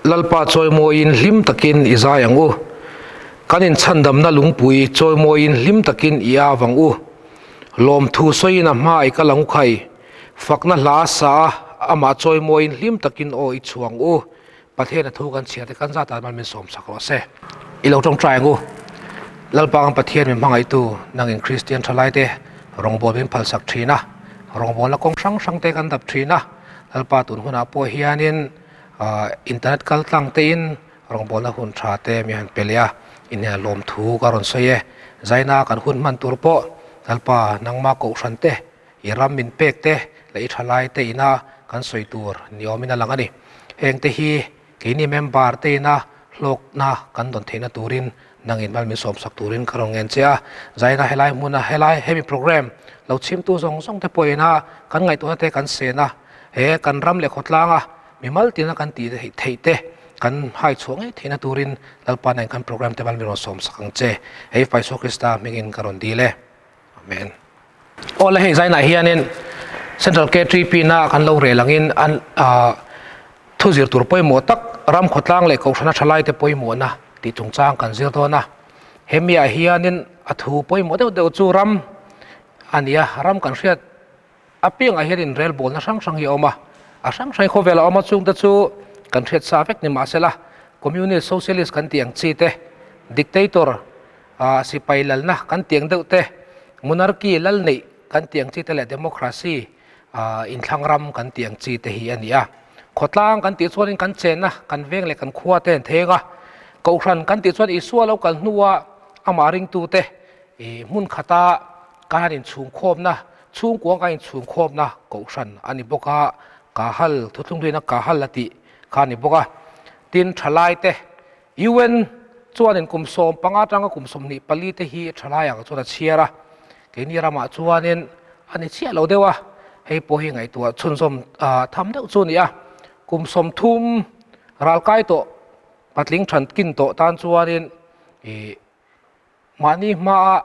Lalpa chawimawiin hlim takin i zai ang u. Kan inchhandamna lungpui chawimawiin hlim takin i av ang u. Lawmthu sawiin a hma i kal ang u khai. Fakna hla sa a, amah chawimawiin hlim takin aw i chhuah ang u. Pathian a thu kan chhiar te kan zat ah mal min sawm sak rawh se. I lo tawngtai ang u. Lalpa ang Pathian min hmangaihtu nangin Kristian thalai te rawngbâwl min phalsak thin a, rawngbâwlna kawng hrang hrang te kan dap thin a. Lalpa tun hunah pawh hianin internet kal tlang tein rawngbâwlna hun tha te mi han pe leh a, inhnial lawmthu ka rawn sawi e. Zaina kan hun hman tur pawh Lalpa nangma kohhran te I ram min pek te leh i thalai te ina kan sawi tur ni awmin a lang a ni. Heng te hi keini member te ina hlawkna kan dawn theihna turin nangin mal min sawmsak turin ka rawn ngen che a. Zaina helai hmuna helai hemi program lo chhimtu zawng zawng te pawh ina kan ngaihtuahna te kan sen a, he kan ram leh khawtlanga mimal tina kan tih theih te kan hai chhuah ngei theihna turin Lalpa nen kan program te mal min rawn sawmsak ang che. Hei Isua Krista hmingin ka rawn dil e. Amen. Aw le hei zainah hianin Central KTP na kan lo rel angin an thu zir tur pawimawh tak ram khawtlang leh kohhrana thalai te pawimawhna tih chungchang kan zir dawn a. Hemi ah hianin a thu pawimawh deuh deuh chu ram a ni a, ram kan hriat apiangah hianin relbawlna hrang hrang hi a awm a, a hrang hrang hi khawvelah a awm a, chungte chu kan hriat sa vek ni mahsela Communist, Socialist kan tih ang chi te, Dictator, Sipai lalna kan tih ang deuh te, Monarchy lal neih kan tih ang chi te leh Democracy inthlang ram kan tih ang chi te hi a ni a. Khawtlang kan tih chuanin kan chenna, kan veng leh kan khua te an theng a. Kohhran kan tih chuan Isua lo kal hnua amah ringtute hmun khata kan inchhungkhawmna, chhungkuang kan inchhungkhawmna kohhran a ni bawk a, Kahal, thuthlung hluina Kahal a tih kha a ni bawk a. Tin, thalaite UN chuanin kum 15 atanga kum 24 te hi thalai ang chuan a chhiar a, keini ramah chuanin a ni chiah lo deuh a, hei pawh hi ngaihtuah chhunzawm tham deuh chu a ni a, kum 30 ralkai tawh patling thankin tawh tan chuanin ih Mahni hmaa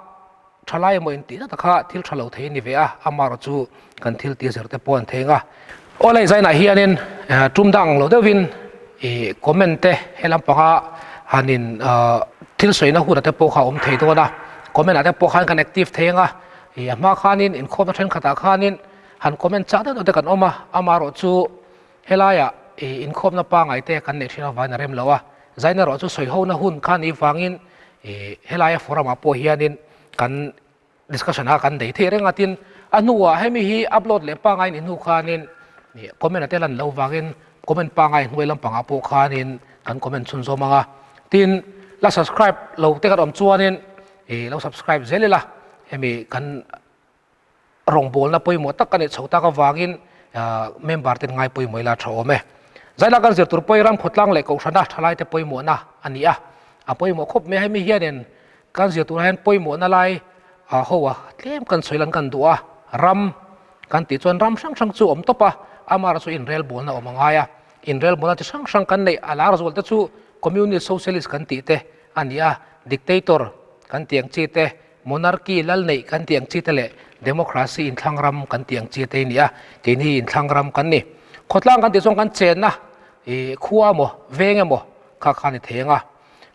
thalai emaw intih na taka thil tha lo thei a ni ve a, amaherawh chu kan thil tih zir te pawh an theng a. Awlai zainah hianin tum dang ang lo deuhin ih comment te he lampanga hanin thil sawina hunah te pawh kha a awm thei dawn a, comment ah te pawh khan kan active thei ang a, ih a hma khanin inkhawmna thenkhatah khanin han comment chak deuh deuh te kan awm a, amaherawh chu Helaiah i inkhawmna pangai te kan neih thin avangin a rem lo a, zaina erawh chu sawihona hun kha nih vangin i helaia forum ah pawh hianin kan discussion a kan nei thei reng a, tin a hnuah hemi hi upload leh pangai nih hnu khanin comment ah te lan loh vangin comment pangai hnuai lampangah pawh khanin kan comment chhunzawm ang a, tin la subscribe lo te kan awm chuanin i lo subscribe zel ila hemi kan Rawngbawlna pawimawh tak ka neih chho tak avangin member ten ngai pawimawh ila tha awm e. Zaila kan zir tur pawi ram khawtlang leh kohhrana thalaite pawimawhna a ni a, a pawimawh khawp mai a, hemi hianin kan zir turah hian pawimawhna lai ho a tlem kan sawi lan kan duh a, ram kan tih chuan ram hrang hrang chu awm tawp a, amaherawhchu inrelbawlna awm a ngai a, inrelbawlna chi hrang hrang kan neih a lar zual te chu Communist Socialist kan tih te a ni a, Dictator kan tih ang chi te Monarchy lal neih kan tih ang chi te leh Democracy inthlang ram kan tih ang chi te hi ni a, keini inthlang ram kan ni. Khawtlang kan tih chuan kan chenna ih khua emaw veng emaw kha kha a ni thei ang a.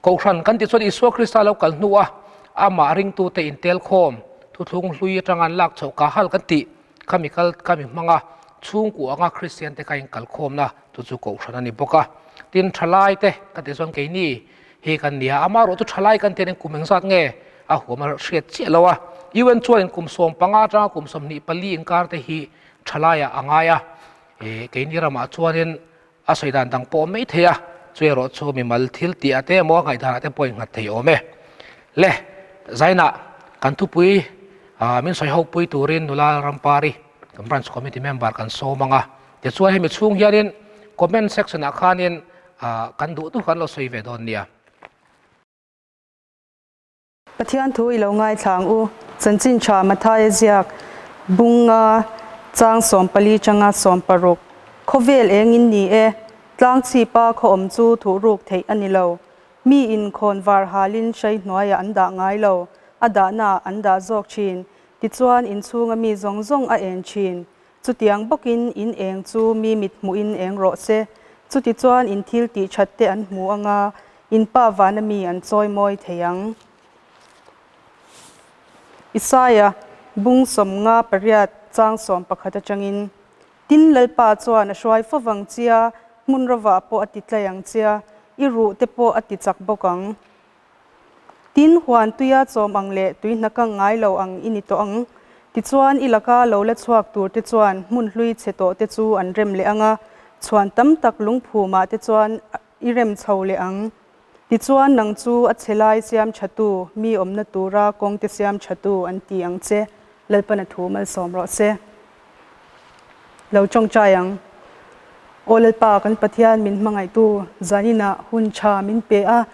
Kohhran kan tih chuan Isua Krista lo kal hnu a, amah ringtute intelkhawm thuthlung hlui atanga an lak chhoh kahal kan tih khami kal khami hmanga chhungkua anga Kristian te kha inkalkhawmna chu chu kohhran a ni bawk a. Tin thalai te kan tih chuan keini Hi kan nia, amaherawh chu thalai kan tian in kum engzat nge a huam a hriat chiah lo a, UN chuan kum 15 atanga kum 24 inkar te hi thalai ah a ngai a, ih keini ramah chuanin a sawi dan dang pawh mai thei a, chu erawh chu mimal thil tih ah te emaw a ngaihdan ah te pawh innghat thei awm e. Le, Zainah kan thupui min sawi ho pui turin nula Rampari kan branch committee member kan sawm ang a, tichuan hemi chhung hianin comment section ah khanin Ah, kan duh duh kan lo sawi ve dawn nia. Pathian thu i lo ngaithlang u. Chanchin tha Mathaia ziak bunga chang 14 tanga 16 Khawvel eng in ni e, tlang chhipa khaw awm chu thuh ruk theih a ni lo. Mi in khawn var halin hrai hnuaiah an dah ngai lo, a dahnaah an dah zawk thin. Tichuan inchhunga mi zawng zawng a en thin. Chutiang bawkin in eng chu mi mit hmuhin eng rawh se. Chutichuan in thil tih that te an hmu anga, in Pa vana mi an chawimawi thei ang. Isaia bung 58 chang 11 atangin, Tin, Lalpa chuan a hruai fo vang chia, hmun rovah pawh a ti tlai ang chia, i ruh te pawh a ti chak bawk ang. Tin, huan tuia chawm ang leh tui hna kang ngai lo ang i ni tawh ang. Tichuan, i laka lo la chhuak tur te chuan hmun hlui chhe tawh te chu an rem leh ang a, chhuan tam tak lungphumah te chuan i rem chho leh ang. Tichuan, nang chu a chhe lai siam thatu, mi awmna tura kawng te siam thatu an ti ang che. Lalpana thu malsawm rawh se. Lo tawngtai ang. Aw Lalpa kan Pathian min hmangaihtu zaninah hun tha min pe a,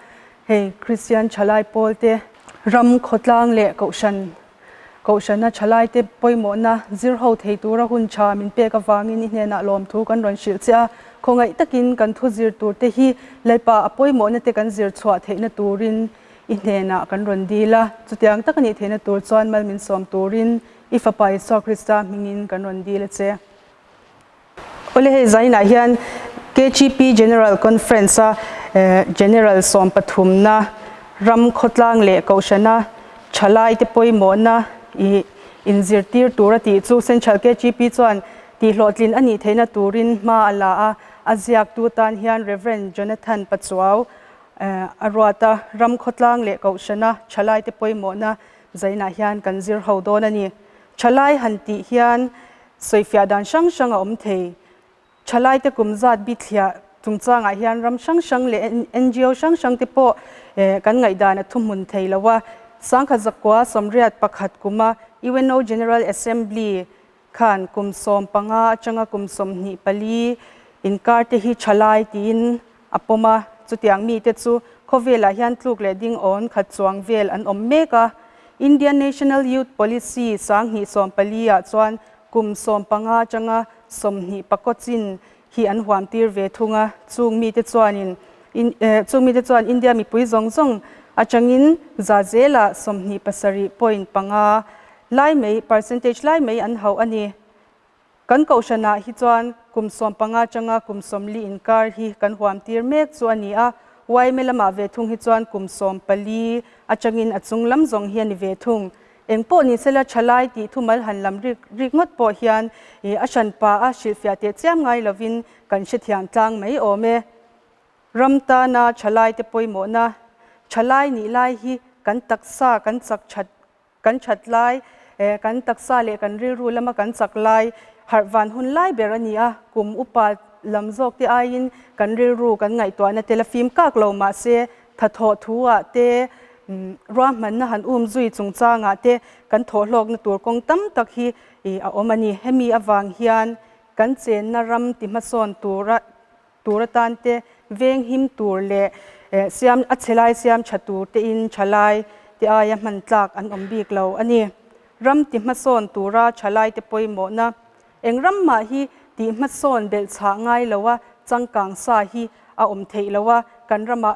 hei Kristian thalai pawl te, ram khawtlang leh kohhran kohhrana thalai te pawimawhna zir ho thei tura hun tha min pek avangin i hnenah lawmthu kan rawn hrilh che a, khawngaih takin kan thu zir tur te hi Lalpa a pawimawhna te kan zir chhuah theihna turin i hnenah kan rawn dil a, chutiang tak a nih theihna tur chuan mal min sawm turin I Fapa Isua Krista hmingin kan rawn dil a che. Awle hei zainah hian KGP General Conference a General sawmpathumna ram khawtlang leh kohhrana thalaite pawimawhna i inzirtir tur a tih chu Central KGP chuan tihhlawhtlin a nih theihna turin hma a la a, a ziaktu tan hian Rev. Jonathan Pachuau a ruat a, ram khawtlang leh kohhrana thalaite pawimawhna Zainah hian kan zir ho dawn a ni. Thalai han tih hian sawifiah dan hrang hrang a awm thei. Thalaite kum zat bithliah chungchangah hian ram hrang hrang leh NGO hrang hrang te pawh kan ngaihdan a thuhmun thei lo a. Sangkhat zakua 81 kuma UNO General Assembly khan kum 15 atanga kum 24 inkar te hi thalai tiin a pawm a, chutiang mite chu khawvelah hian tluk leh ding awn khat chuang vel an awm mek a. Indian National Youth Policy 2014 ah chuan kum 15 atanga 24 chin hi an huam tir ve thung a, chung mite chuanin chung mite chuan India mipui zawng zawng atangin za zelah 27.5 lai mai percentage lai mai an hauh a ni. Kan kohhranah hi chuan kum 15 atanga kum 40 inkar hi kan huam tir mek chu a ni a, yma lamah ve thung hi chuan kum 14 atangin a chung lam zawng hi a ni ve thung. Eng pawh ni sela thalai tih thumal han lam rik rik ngawt pawh hian a hranpa a hrilhfiah teh chiam ngai lovin kan hrethiam tlang mai awm e. Ram tana thalaite pawimawhna, thalai nih lai hi kan taksa kan chak that Kan that lai, kan taksa leh kan rilru lama kan chak lai harh van hun lai ber a ni a, kum upa lam zawk te aiin kan rilru kan ngaihtuahna tel a fim kak lo mahse thathawh thu ah te ruahmanna han um zui chungchangah te kan thawhhlawkna tur kawng tam tak hi a awm a ni. Hemi avang hian kan chenna ram ti hmasawn tura tur atan te, veng him tur leh siam a chhe lai siam tha tur te in tha lai te aia hman tlak an awm bik lo a ni. Ram ti hmasawn tura tha lai te pawimawhna eng ram mah hi tih hmasawn belh chhah ngai lo a changkang sa hi a awm theih lo a, kan ramah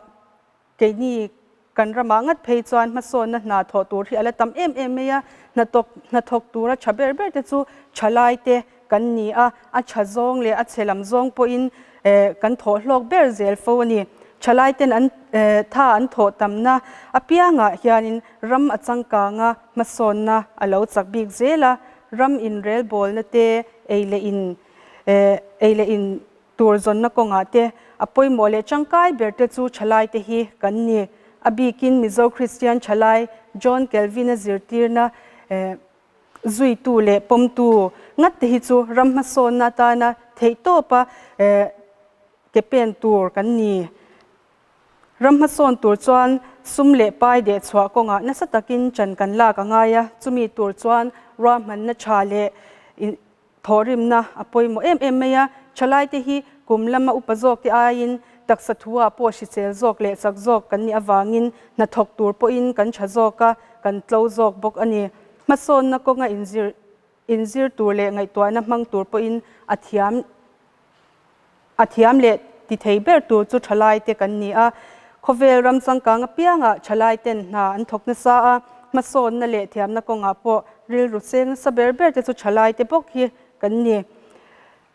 Keini kan ramah ngat phei chuan hmasawnna hna thawh tur hi a la tam em em mai a, hnathawk hnathawk tura tha ber ber te chu thalai te kan ni a, a tha zawng leh a chhe lam zawng pawhin kan thawh hlawk ber zel fo a ni. Thalai ten an tha an thawh tamna apiangah hianin ram a changkang a, hmasawnna a lo chak bik zel a, ram inrelbawlna te ei leh in ei leh in Tur zawnna kawngah te a pawimawh leh tangkai ber te chu thalai te hi kan ni. A bikin Mizo Kristian thalai John Calvin-a zirtirna zuitu leh pawmtu ngat te hi chu ram hmasawnna atana theihtawpa ke pen tur kan ni. Ram hmasawn tur chuan sum leh pai deh chhuah kawngah nasa takin chan kan lak a ngai a, chumi tur chuan ruahmanna tha leh Thawhrimna a pawimawh em em mai a, thalaite hi kum lama upa zawkte aiin taksa thu-ah pawh hrisel zawk leh chak zawk kan nih avangin hnathawk tur pawhin kan tha zawk a, kan tlo zawk bawk a ni. Hmasawnna kawnga inzir inzir tur leh ngaihtuahna hmang tur pawhin a thiam a thiam leh ti thei ber tur chu thalaite kan ni a. Khawvel ram changkang apiangah thalaiten hna an thawk nasa a, hmasawnna leh thiamna kawngah pawh rilru seng nasa ber ber te chu thalaite bawk hi kan ni.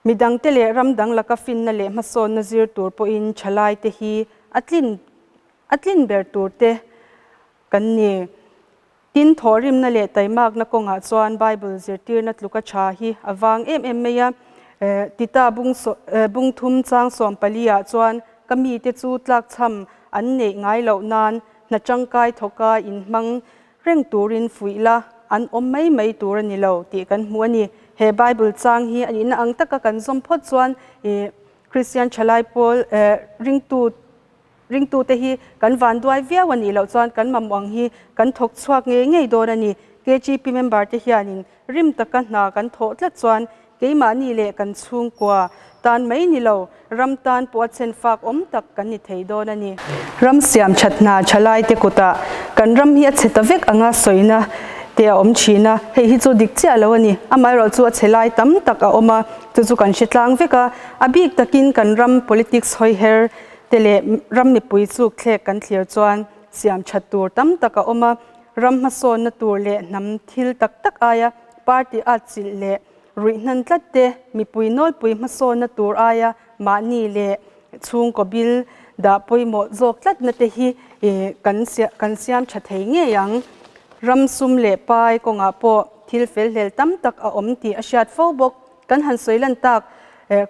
Midangte leh ram dang laka finna leh hmasawnna zir tur pawhin thalaite hi a tlin a tlin ber tur te kan ni. Tin, thawhrimna leh taimakna kawngah chuan Bible zirtirna tluka tha hi a vang em em mai a. Tita bung bung thum chang 14 ah chuan ka mite chu tlakchham an neih ngai loh nan hna tangkai thawka inhmang reng turin fuih la, an awm mai mai tur a ni lo tih kan hmu a ni. He Bible chang hi a nihna ang taka kan zawm phawt chuan Kristian thalai pawl ringtu ringtute hi kan vanduai viau a nih loh chuan kan mamawh ang hi kan thawk chhuak ngei ngei dawn a ni. KGP member te hianin rim taka hna kan thawh tlat chuan keimahni leh kan chhungkua tan mai ni lo, ram tan pawh a chhen fak awm tak kan ni thei dawn a ni. Ram siam that hna thalai te kutah kan ram hi a chhe ta vek anga sawina te a awm thin a, hei hi chu dik chiah lo a ni. Amaherawhchu a chhe lai tam tak a awm a, chu chu kan hre tlang vek a, a bik takin kan ram politics hawiher te leh ram mipui chuk thlek kan thlir chuan siam that tur tam tak a awm a, ram hmasawnna tur leh hnam thil tak tak aia party atchilh leh ruih hnan tlat te, mipui nawlpui hmasawnna tur aia mahni leh chhungkaw bil dah pawimawh zawk tlatna te hi kan kan siam tha thei ngei ang. Ram sum leh pai kawngah pawh thil fel hlel tam tak a awm tih a hriat fo bawk. Kan han sawi lan tak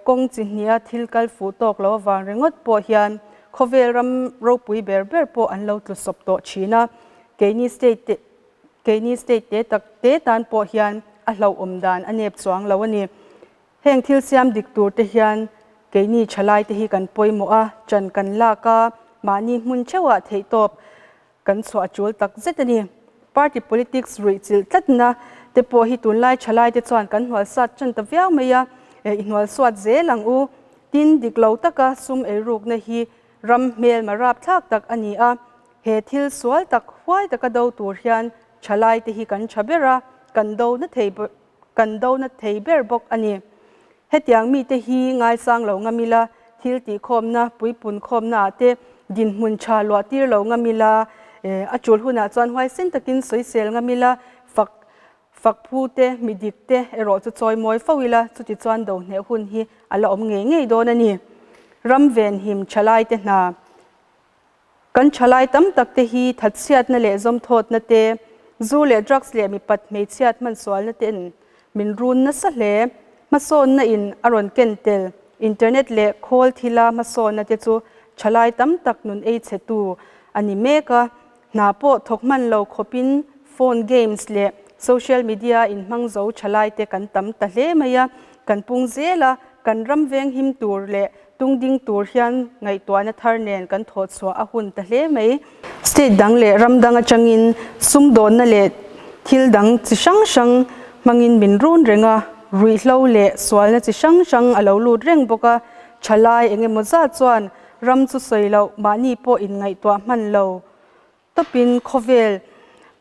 kawng chi hniha thil kal fuh tawk lo avang ringawt pawh hian khawvel ram ropui ber ber pawh an lo tlu sawp tawh thin a, keini state te keini state te tak te tan pawh hian a hlauhawm dan a nep chuang lo a ni. Heng thil siam dik tur te hian keini thalai te hi kan pawimawh a, ṭan kan lak a, mahni hmun theuhah theihtawp Kan chhuah a tul tak zet a ni. Party politics ruih chilh tlatna te pawh hi tunlai thalaite chuan kan hnualsat tan ta viau mai a, i hnualsuat zel ang u. Tin, dik lo taka sum eirukna hi ram hmelma rapthlak tak a ni a, he thil sual tak huai taka do tur hian thalaite hi kan tha ber a, kan do na thei kan do na thei ber bawk a ni. Hetiang mite hi ngaisang lo ngam ila, thil tihkhawmna, puipun khawmna ah te dinhmun tha luah tir lo ngam ila, a tul hunah chuan huaisen takin sawisel ngam ila, fak fak phu te, mi dik te erawh chu chawi mawi fo ila, chuti chuan do hneh hun hi a la awm ngei ngei dawn a ni. Ram venhim thalai te hna. Kan thalai tam tak te hi thatchhiatna leh zawmthawtna te, zu leh drugs leh mipat hmeichhiat hmansualna te'n min run nasa hle. Hmasawnna in a rawn ken tel internet leh khawl thila hmasawnna te chu thalai tam tak nun ei chhetu a ni mek a. Hna pawh thawk hman lo khawpin phone games leh social media inhmang zo thalai te kan tam ta hle mai a, kan pung zel a, kan ram veng him tur leh Tungding tur hian ngaihtuahna thar nen kan thawh chhuah a hun ta hle mai. State dang leh ram dang atangin sumdawnna leh thil dang chi hrang hrang hmangin min run reng a, ruihhlo leh sualna chi hrang hrang a lo lut reng bawk a, thalai eng emaw zat chuan ram chu sawi loh mahni pawh inngaihtuah hman lo Tawpin khawvel,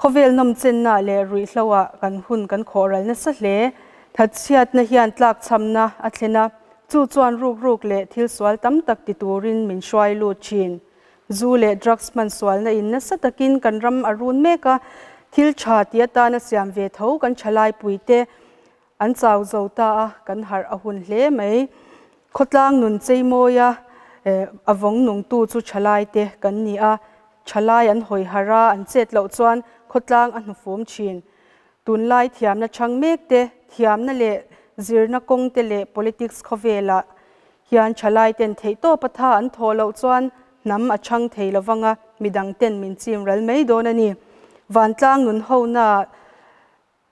khawvel nawmchenna leh ruihhloah kan hun kan khawh ral nasa hle. Thatchhiatna hian tlakchhamna a thlen a, chu chuan rukruk leh thil sual tam tak ti turin min hruai lut thin. Zu leh drugs hman sualna in nasa takin kan ram a run mek a, thil tha ti atana siam ve tho kan thalai puite An chau zo ta a, kan harh a hun hle mai. Khawtlang nun cheimawia a vawng nungtu chu thalaite kan ni a, thalai an hawi harh a, an chet loh chuan khawtlang a hnufum thin. Tunlai thiamna chhang mek te, thiamna leh zirna kawng te leh politics khawvelah hian thalaiten theihtawp atha an thawh loh chuan hnam a chhang thei lovang a, midangten min chim ral mai dawn a ni. Vantlang nun hona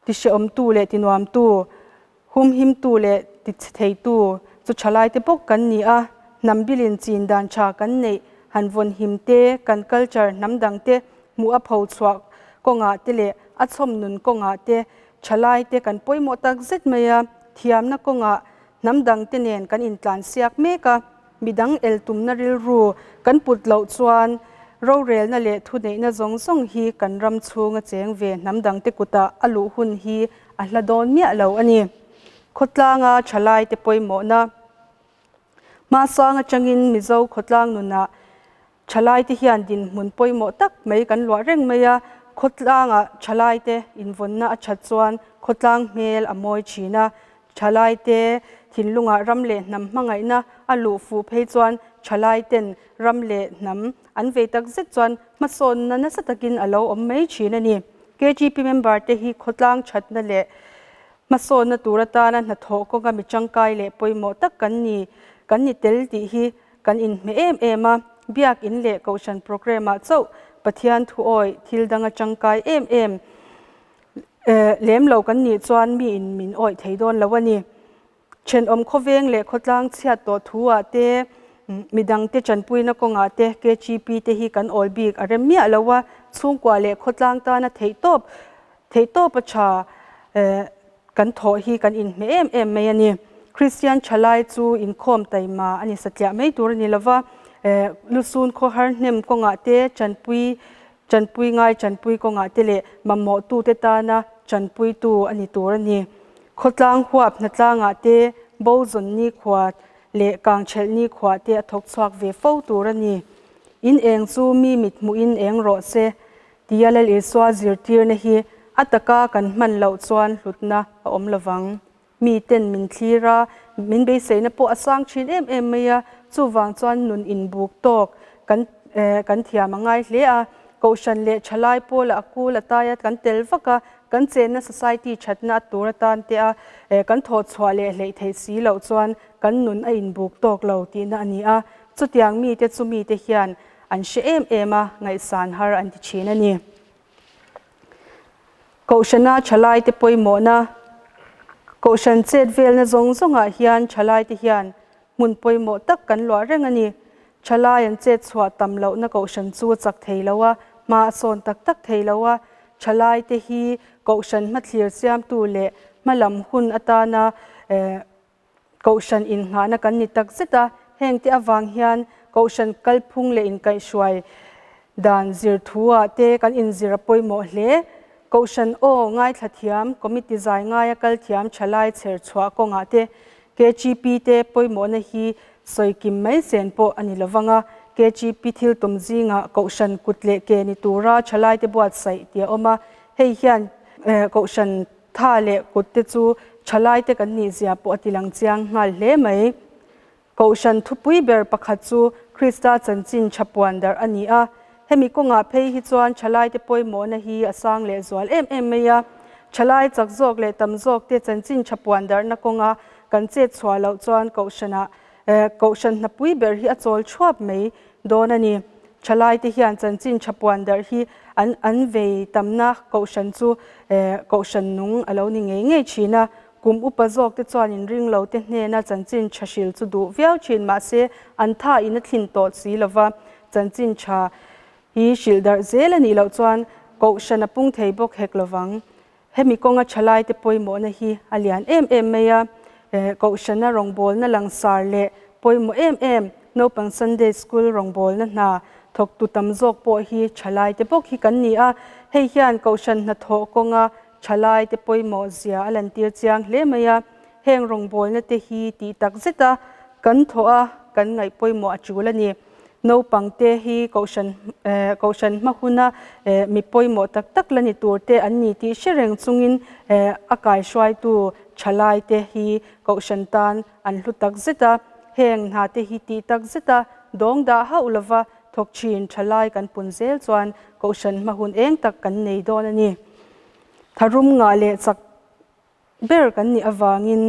Tihrehawmtu leh tinuamtu, humhimtu leh tichhe theitu chu thalaite bawk kan ni a, hnam bilin chin dan tha kan neih han vawnhim te, kan culture hnam dangte hmuh a pho chhuah kawngah te leh a chhawm nun kawngah te thalaite kan pawimawh tak zet mai a, thiamna kawngah hnam dangte nen kan intlansiak mek a. Midang el tumna rilru kan put loh chuan rorelna leh thuneihna zawng zawng hi kan ram chhunga cheng ve hnam dangte kutah a luh hun hi a hla dawn miah lo a ni. Khawtlanga thalaite pawimawhna hmasang atangin Mizo khawtlang nunah Thalaite hian dinhmun pawimawh tak mai kan luah reng mai a, khawtlangah thalaite invawnna a that chuan khawtlang hmel a mawi thin a, thalaite thinlungah ram leh hnam hmangaihna a luh fuh phei chuan thalai ten ram leh hnam an vei tak zet chuan hmasawnna nasa takin a lo awm mai thin a ni. KGP member te hi khawtlang thatna leh hmasawnna tur atana hnathawh kawnga mi tangkai leh pawimawh tak kan ni kan ni tel tih hi kan inhmeh em em a. Biakin leh Kohhran programme ah chauh Pathian thuawi thil danga tangkai em em lem lo kan nih chuan mi in min awih thei dawn lo a ni. Thenawm khawveng leh khawtlang chhiat tawh thu ah te, midang te tanpuina kawngah te KGP te hi kan awl bik a rem miah lo a, chhungkua leh khawtlang tana theihtawp theihtawp a tha kan thawh hi kan inhmeh em em mai a ni. Kristian thalai chu inkhawm taima a ni satliah mai tur a ni lova, lusun khawhar hnem kawngah te tanpui tanpui ngai tanpui kawngah te leh mamawhtute tana tanpuitu a ni tur a ni. Khawtlang huap hnatlangah te bo zawn nikhua leh kangthelh nikhua te a thawk chhuak ve fo tur a ni. In eng chu mi mit hmuhin eng rawh se tia Lal Isua zirtirna hi a taka kan hman loh chuan hlutna a awm lovang. Mi ten min thlir a, min beiseina pawh a sang thin em em mai a, chuvang chuan nun inbuk tawk kan kan thiam a ngai hle a. Kohhran leh thalai pawlah a kul a tai a, kan tel vak a, kan chenna society thatna a tur atan te a, kan thawh chhuah leh hleih theih si loh chuan kan nun a inbuk tawk lo tihna a ni a. Chutiang mite chu mite hian an hre em em a, ngaihsan har an ti thin a ni. Kohhrana thalaite pawimawhna, Kohhran chet velna zawng zawngah hian thalaite hian hmun pawimawh tak kan luah reng a ni. Thalai an chet chhuah tam lohna kohhran chu a chak thei lo a, hma a sawn tak tak thei lo a. Thalaite hi kohhran hmathlir siamtu leh hmalam hun atana Kohhran innghahna kan ni tak zet a, hengte avang hian Kohhran kalphung leh inkaihhruai dan zir thu-ah te kan inzir a pawimawh hle. Kohhran aw ngaithla thiam, committee zai ngaia kal thiam thalai chher chhuah kawngah te KGP te pawimawhna hi sawi kim mai sen pawh a ni lovang a, KGP thil tum zingah Kohhran kut leh ke ni tura thalaite buatsaih tih a awm a, hei hian Kohhran Tha leh kut te chu thalai te kan nih zia pawh a ti lang chiang nghal hle mai. Kohhran thupui ber pakhat chu Krista chanchin tha puan darh a ni a. Hemi kawngah phei hi chuan thalai te pawimawhna hi a sang leh zual em em mai a. Thalai chak zawk leh tam zawk te chanchin tha puan darhna kawnga kan chet chhuah loh chuan kohhranah kohhran hnapui ber hi a chawl thuap mai dawn a ni. Thalaite hian chanchin tha puan darh hi an an vei tamna kohhran chu kohhran nung a lo ni ngei ngei thin a. Kum upa zawkte chuan inring lote hnena chanchin tha hril chu duh viau thin mahse an tha in a thlin tawh si lova chanchin tha hi hrilh darh zel a nih loh chuan kohhran a pung thei bawk hek lovang. Hemi kawnga thalaite pawimawhna hi a lian em em mai a, Kohhrana rawngbawlna langsar leh pawimawh em em naupang Sunday School rawngbawlna hna thawktu tam zawk pawh hi thalaite bawk hi kan ni a, hei hian Kohhran hnathawh kawnga thalaite pawimawh zia a lantir chiang hle mai a, heng rawngbawlna te hi tih tak zeta kan thawh a kan ngaih pawimawh a tul a ni. Naupang te hi kohhran kohhran hma huna mi pawimawh tak tak la ni tur te an ni tih hre reng chungin a kaihruaitu thalai te hi kohhran tan an hlu tak zet a. Heng hna te hi tih tak zet a dawng dah hauh lova thawk thin thalai kan pun zel chuan kohhran hma hun eng tak kan nei dawn a ni. Tharum ngah leh chak ber kan nih avangin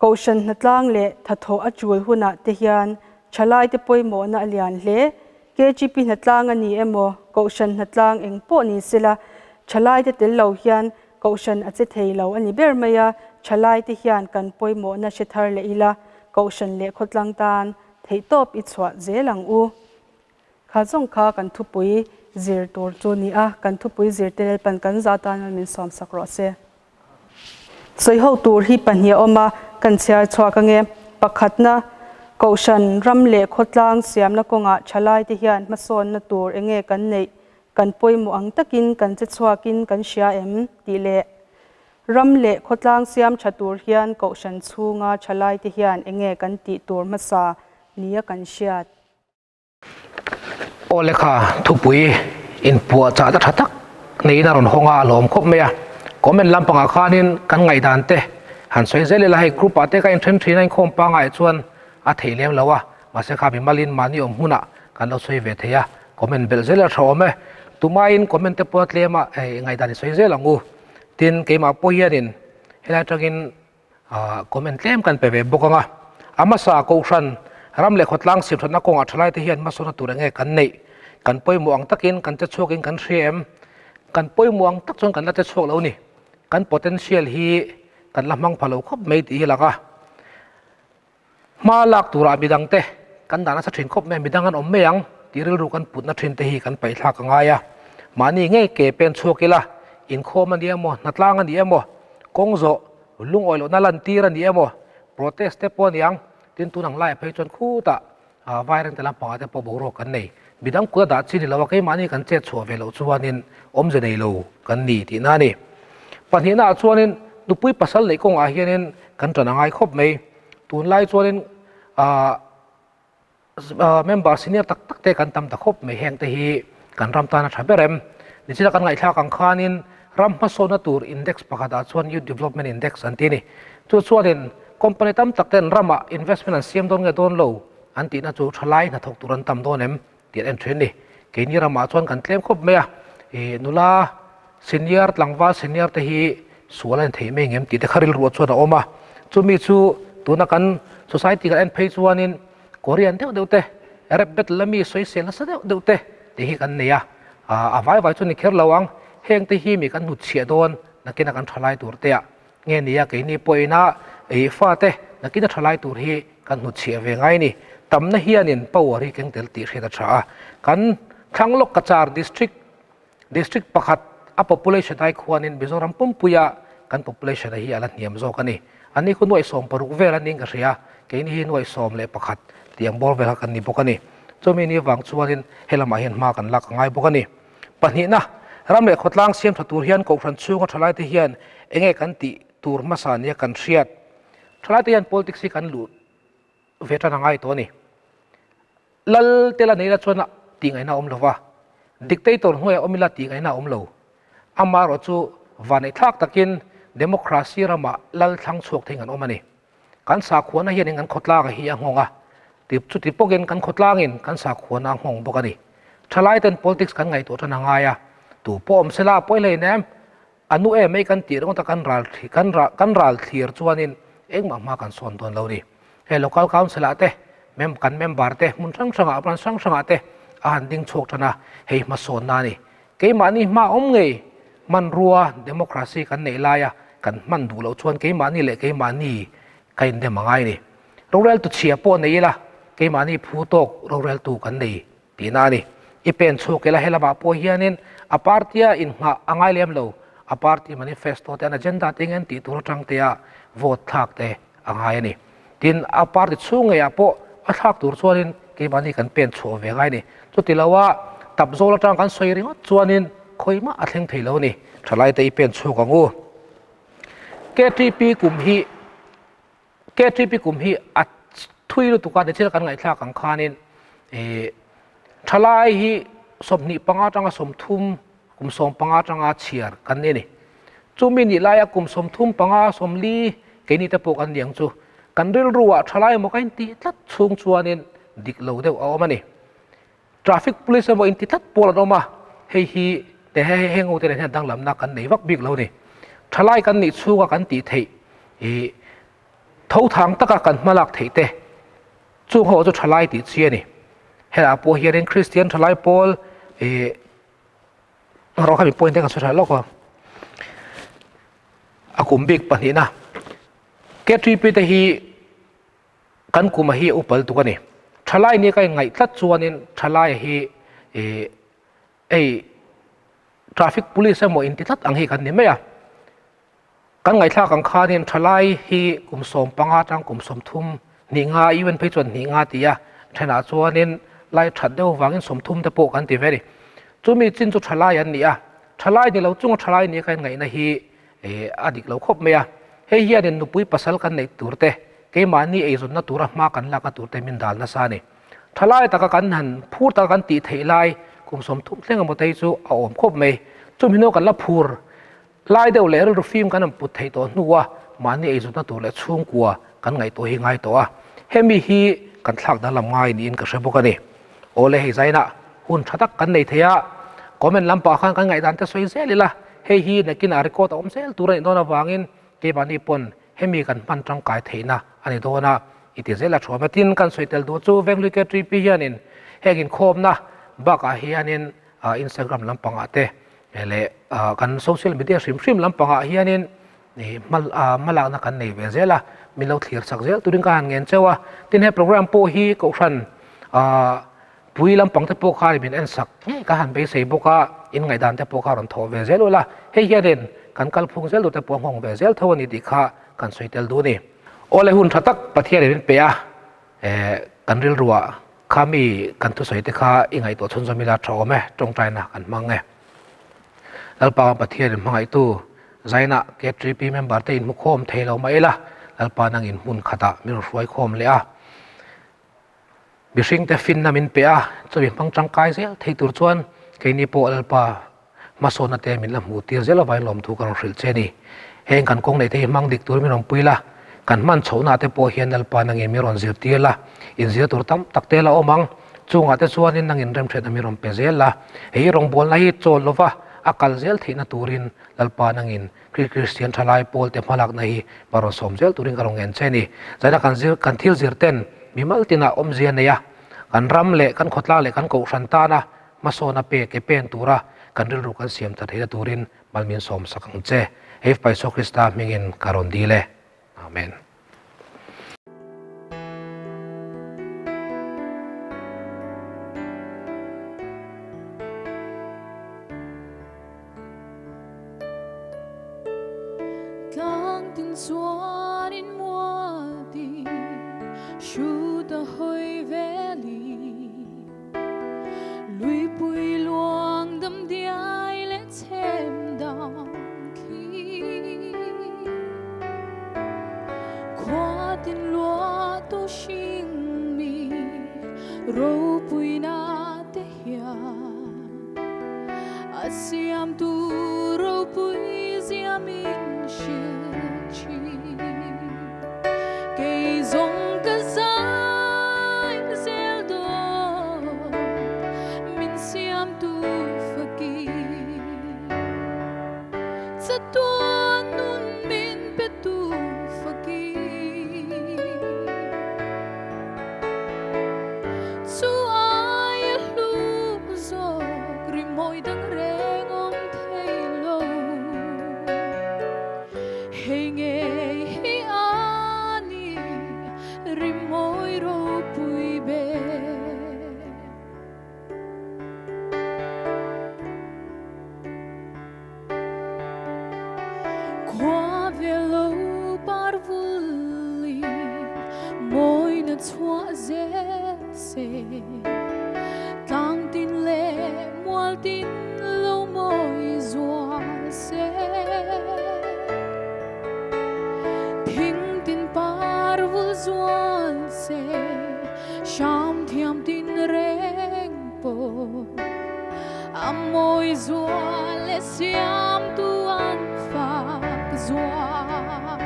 Kohhran hnatlang leh thathawh a tul hunah te hian thalaite pawimawhna a lian hle. KGP hnatlang a ni emaw, Kohhran hnatlang eng pawh ni sela, thalaite tel lo hian Kohhran a che thei lo a ni ber mai a, thalaite hian kan pawimawhna hre thar leh ila, Kohhran leh khawtlang tan theihtawp i chhuah zel ang u. Kha zawng kha kan thupui zir tur chu ni a, kan thupui zir te Lalpan kan za tan min sawmsak rawh se. Sawiho tur hi pahnih a awm a, kan chhiar chhuak ange. Pakhatna, Kohhran ram leh khawtlang siamna kawngah thalaite hian hmasawnna tur enge kan neih, kan pawimawh ang takin kan che chhuakin kan hria em? tih leh Ram leh khawtlang siam tha tur hian Kohhran chhunga thalaite hian enge kan tih tur hmasa nia kan hriat? Aw lekha thupui inpuahchah ta tha tak neiin a rawn hawng a, a lawm khawp mai a. Comment lampangah khanin kan ngaihdan te Han sawi zel ila hei group ah te ka inthen thin a inkhawm pangai chuan a theih lem lo a, mahse kha mimalin mahni awm hmunah kan lo sawi ve thei a, comment belh zel a tha awm e. Tumain comment te pawh a tlem a, hei ngaihdan i sawi zel ang u. Tin, keimah pawh hianin helai atangin comment tlem kan pe ve bawk ang a. A hmasa Kohhran ram leh khawtlang siamthatna kawngah thalaite hian hmasawnna tur enge kan neih? Kan pawimawh ang takin kan che chhuakin kan hria em? Kan pawimawh ang tak chuan kan la che chhuak lo ni. Kan potential hi kan la hmang pha lo khawp mai tih hi lang a. Hma lak turah midangte kan dah nasa thin khawp mai a, midang an awm mai ang tih rilru kan putna thin te hi kan paihthlak a ngai a. Mahni ngei ke pen chhuak ila, inkhawm a ni emaw, hnatlang a ni emaw, kawng zawh lungawi lohna lantir a ni emaw, protest te pawh a ni ang, tin tun ang laiah phei chuan khutah Vaireng te lampangah te pawh boruak kan nei. Midang kut a dah chi ni lo a, keimahni kan chet chhuah ve loh chuanin awmze nei lo kan ni tihna a ni. Pahnihnaah chuanin nupui pasal neih kawngah hianin kan ṭan a ngai khawp mai. Tunlai chuanin member senior tak tak te kan tam ta khawp mai. Heng te hi kan ram tan a ṭha ber em? Nichina kan ngaihthlak ang khanin ram hmasawnna tur index pakhatah chuan Youth Development Index an ti a ni. Chu chuanin company tam tak ten ramah investment an siam dawn nge dawn lo an tihna chu thalai hnathawk tur an tam dawn em tih an en thin a ni. Keini ramah chuan kan tlem khawp mai a, ih nula senior tlangval senior te hi sual a ni thei mai ngem tih te kha rilruah chuan a awm a. Chumi chu tuna kan society kan en phei chuanin Korean deuh deuh te, rap battle a mi sawisel nasa deuh deuh te tih hi kan nei a, a vai vai chu ni kher lo ang, heng te hi mi kan hnutchhiah dawn nakina kan thalai tur te ah nge nia keini pawhin a ei fate nakina thalai tur hi kan hnutchhiah ve ngai ni, tamna hianin power hi keng tel tih hriat a tha a, kan Thlanglawk Cachar district District pakhat a population ai khuanin Mizoram pumpuia kan population a hi a la hniam zawk a ni. A ni khu nuaih 60 vel a niin ka hria, keini hi nuaih 11 tiang bawr vel kha kan ni bawk a ni. Chumi ni vang chuanin he lamah hian hma kan lak a ngai bawk a ni. Pahnihna, ram leh khawtlang siam tha tur hian Kohhran chhunga thalaite hian enge kan tih tur hmasa nia kan hriat. Thalaite hian politics hi kan luh ve tan a ngai tawh a ni. Lal te la nei la chuan tih ngaihna a awm lo va, dictator hnuaiah awm ila tih ngaihna a awm lo. Amaherawh chu vaneihthlak takin democracy ramah lal thlang chhuak theiin kan awm a ni. Kan sakhuana hianin kan khawtlanga hi a nghawng a, chuti pawkin kan khawtlangin kan sakhuana a nghawng bawk a ni. Thalaiten politics kan ngaihtuah tan a ngai a, tu pawh awm sela a pawi hlein em? A nu em mai kan tih ringawt a kan ral kan kan ral thlir chuanin engmah hma kan sawn dawn lo ni. Hei local council ah te mem kan member te hmun hrang hrangah branch hrang hrangah te a han ding chhuak tan a, hei hmasawnna a ni. Keimahni hma awm ngei hmanrua democracy kan neih laia kan hman duh loh chuan keimahni leh keimahni ka indem a ngai ni. Roreltu chhia pawh nei ila keimahni phu tawk roreltu kan nei Tihna a ni. I pen chhuak ila helamah pawh hianin a party-a inngah a ngai lem lo. A party manifesto te an agenda te engin tih tur atang tea vote thlak te a ngai a ni. Tin, a party chhung ngeiah pawh a thlak tur chuanin keimahni kan pen chhuah ve ngai a ni. Chuti loa tap zawl atang kan sawi ringawt chuanin khawimah a thleng thei lo a ni. Thalaite i pen chhuak ang u. KTP kum hi. KTP kum hi a thui lutuk a, thil kan ngaihthlak ang khanin ih thalai hi 25 atanga 30 kum 15 atanga chhiar kan ni a ni. Chumi nih laia kum 35 40 keini te pawh kan ni ang chu kan rilruah thalai emaw ka intih tlat chhung chuanin dik lo deuh a awm a ni. Traffic police emaw inti tlat pawl an awm a, hei hi te he heng ho te nen hian danglamna kan nei vak bik lo a ni. Thalai kan nih chhunga kan tih theih ih tho thang taka kan hma lak theih te chung ho chu thalai tih chi a ni. Helaiah pawh hianin Kristian thalai pawl ih rawh kha mi point te kan sawi tha lawk a, a kum bik pahnihna KTP te hi Kan kuma hi a upal tuk a ni. Thalai nia ka inngaih tlat chuanin thalaia hi ih hei traffic police emaw inti tlat ang hi kan ni mai a. Kan ngaihthlak ang khanin thalai hi kum 15 atang kum 30 hnih nga UN phei chuan hnih nga ti a, thenah chuanin lai that deuh vangin 30 te pawh kan ti ve a ni. Chumi chin chu thalai an ni a, thalai ni lo chunga thalai nia ka inngaihna hi ih a dik lo khawp mai a. Hei hianin nupui pasal kan neih tur te Keimahni eizawnna tura hma kan lakna turte min dal nasa a ni. Thalai taka kan han phur taka kan tih theih lai kum 30 thleng emaw te hi chu a awm khawp mai. Chumi hnu kan la phur lai deuh leh rilru fim kan han put theih tawh hnua mahni eizawtna tur leh chhungkua kan ngaihtuah hi ngai tawh a, hemi hi kan thlak danglam ngai niin ka hre bawk a ni. Awle hei zainah hun tha tak kan nei thei a, comment lampah khan kan ngaihdan te sawi zel ila, hei hi nakinah record a awm zel tur a nih dawn avangin keimahni pawn hemi kan hman tangkai theihna a ni dawn a, i ti zel a thuam a. Tin, kan sawi tel duh chu Venglui KTP hianin heng inkhawmna bakah hianin Instagram lampangah te leh kan social media hrim hrim lampangah hianin hmalakna kan nei ve zel a, min lo thlir chak zel turin ka han ngen cheu a. Tin, he program pawh hi Kohhran pui lampang te pawh kha min en sak ngei ka han beisei bawk a, in ngaihdan te pawh kha rawn thawh ve zel ula, hei hianin kan kalphung zel tur te pawh a nghawng ve zel tho a ni tih kha kan sawi tel duh a ni. Awle hun tha tak Pathianin min pe a, kan rilruah kha mi kan thusawi te kha i ngaihtuah chhunzawm ila tha awm e, tawngtaina kan hmang e. Lalpa Pathianin hmangaihtu Zaina KTP member te inhmukhawm thei lo mah ila, Lalpa nangin hmun khatah min rawn hruaikhawm leh a. Mihringte finna min pe a, chumi hmang tangkai zel thei tur chuan keini pawh Lalpa hmasawnna te min la hmuh tir zel avangin lawmthu ka rawn hrilh che a ni. Heng kan kawng neih te hi hmang dik tur min rawn pui la, kan hman chhohna te pawh hian Lalpa nangin min rawn zirtir la, inzir tur tam tak te la awm ang. Chungah te chuanin nangin remhriatna min rawn pe zel la, hei rawngbawlna hi chawl lova a kal zel theihna turin Lalpa nangin Kri Kristian thalai pawlte hmalakna hi va rawn sawm zel turin ka rawn ngen che a ni. Zaina kan zir kan thil zir ten mimal tinah awmzia nei a, kan ram leh kan khawtlang leh kan kohhran tana hmasawna pe ke pen tura kan rilru kan siam ta theihna turin mal min sawm sak ang che. Hei Fapa Isua Krista hmingin ka rawn dil e. Amen. Tlang tin chuanin mual ti hrut a hawi veli Luipui luang dam diai leh chhem dam thli Khua tin lua tu hring mi ropui na te hian A siam tu ropui zia min hrilh thin Kei zawng ka zai zel dawn min siam tu fakir Chatuan nun min pe tu fakir Chu aia hlu zawk rimawi dang reng awm thei lo. Hei ngei hi a ni rimawi ropui ber. Khua ve lo par vul in mawina chhuah zel se Tlang tin leh mual tin lo mawi zual se Thing tin par vul zual se Hram thiam tin reng pawh A mawi zual leh siamtu an fak zual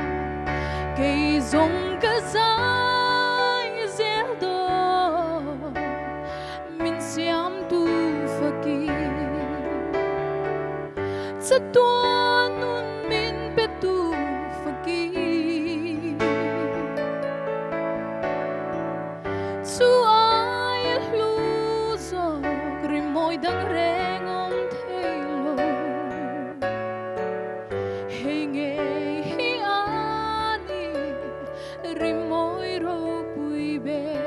Kei zawng ka zai zel dawn min siamtu fakir Chatuan nun min petu fakir Chu aia hlu zawk rimawi dang reng awm thei lo. Hei ngei hi a ni rimawi ropui ber.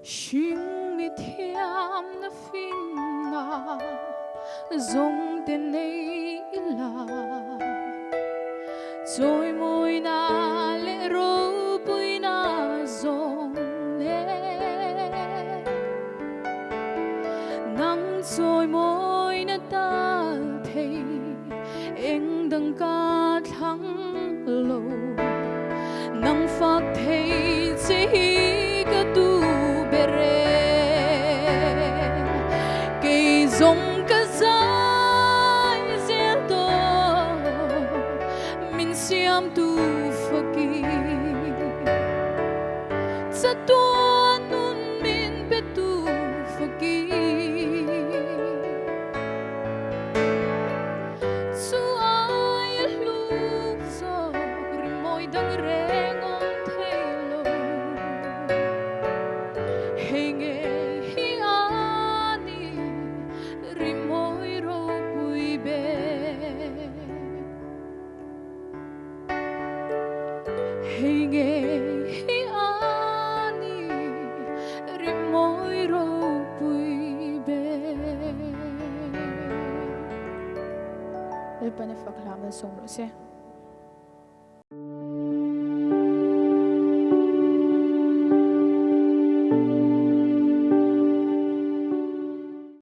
Hring mi thiam na finna zawng te nei ila Chawimawina leh ropuina zawng le Nang chawimawina tal thei. dang ka thlang lo Nang fak thei che hi ka duh ber e Kei zawng ka zai zel dawn Min siamtu faki Chatuan nun min pe tu faki. Chu ai a hlu zawk rimawi dang reng awm thei lo. Hei ngei hi a ni rimawi ropui ber. Hei ngei hi a ni rimawi ropui ber. Lalpan a fak hlah malsawm rawh se.